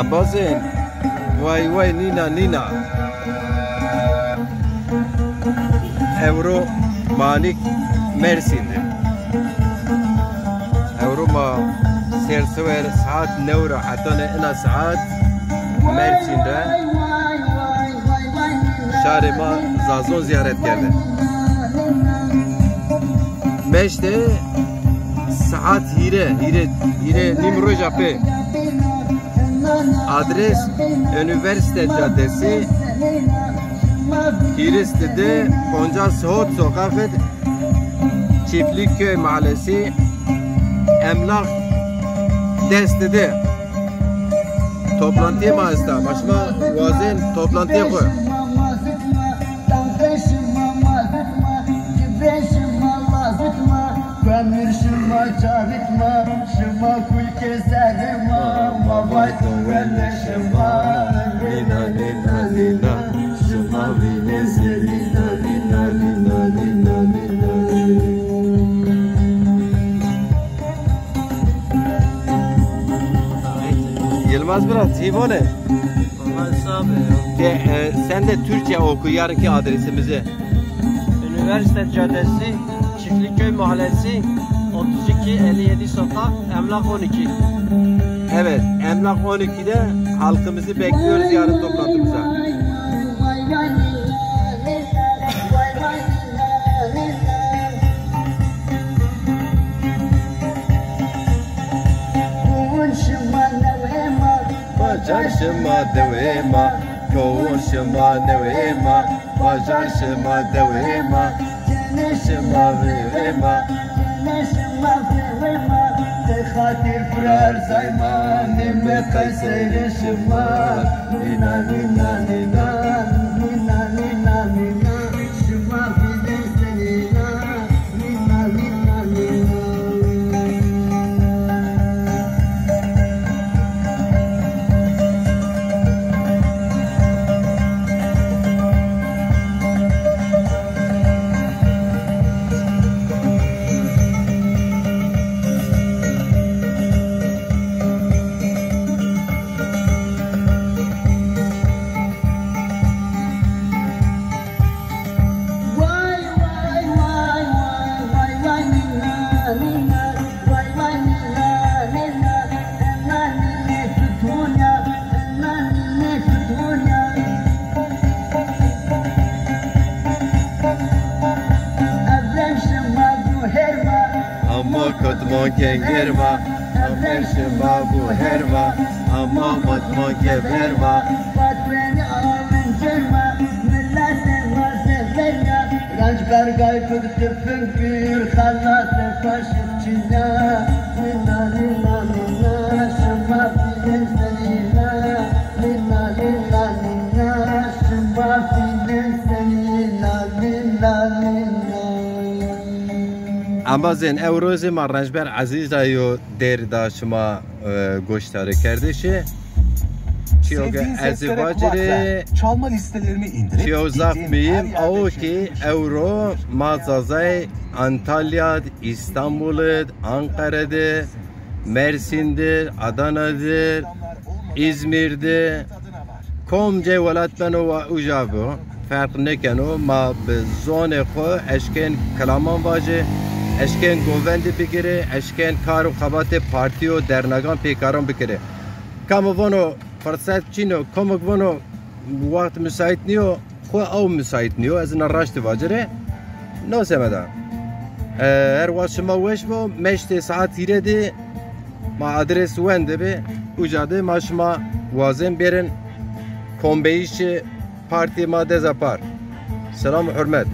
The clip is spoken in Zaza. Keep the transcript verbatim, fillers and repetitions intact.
Embazên, way way nîna nîna. Ewro ma nîk Mersîn de. Ewro ma sersiwer saet new ra hetanê ina saet Mersîn de. Şarê ma Zazon zîyaret kerde. Meşte saet hîre, hîre, hîre nîm roja pê. Adres Üniversite Caddesi, hîris di di, poncas hot sokak, Çiftlikköy Mahallesi, emlak dest di di. Toplantîyê ma esta. Ma şima wazên toplantîyê xwu. Yılmaz Bira, ti vone? Vallahi sağ ol ya. De, e, sen de Türkçe oku, yarınki adresimizi. Üniversite Caddesi, Çiftlikköy Mahallesi, otuz iki elli yedi sokak, emlak on iki. Evet, emlak on ikide halkımızı bekliyoruz yarın toplantımıza. Bajar şima dewê ma, kowon şima newê ma, bajar şima dewê ma, cenê şima vêvê ma, cenê şima vêvê ma, ti xatir pir erzay ma, nîme qeyseyê şima, nîna, nîna, nîna, nîna, nîna, nîna, şima vînê senîna. Ama kotman kenger ma. Ever şima bu herma, ama batman kever ma. Batmeni alın cerma, milletê ma sever ya. Ranc bergay kut tifin bir, xelasê paşif çina. Nina, nina, nina, şima bilin senina. Nina, nina, nina, şima bilin senina. Nina, nina. Embazên, ewro zî ma Rencber Ezîz ra yo dêr da şima, e, goşdarîkerdişî. Çiyo ke ez ê vacirî, çalma listelerini indirip, çiyo zaf muhîm awo ki ewro ma Zazay Antalya, Îstanbul, Ankara de, Mersin de, Adana de, İzmir de, kom cay welat beno wa uca bo, ferq nêkeno, ma bi zonê xwu eşkên kilaman vajê, eşkên govendi bigirê, eşkên kar û xebatê partî û dernegan pêkaran bikirê. Kamo vano firset çin o, komik vano wext müsait nîyo, xwu ew müsait nîyo, ez ina raştî vacirê. No semeda. E, her wext şima weş bo, meştê saet hîrê de ma adres wende bi, uca de ma şima wazên bêrin kombeyişê partî ma Deza Par. Selam û hurmet.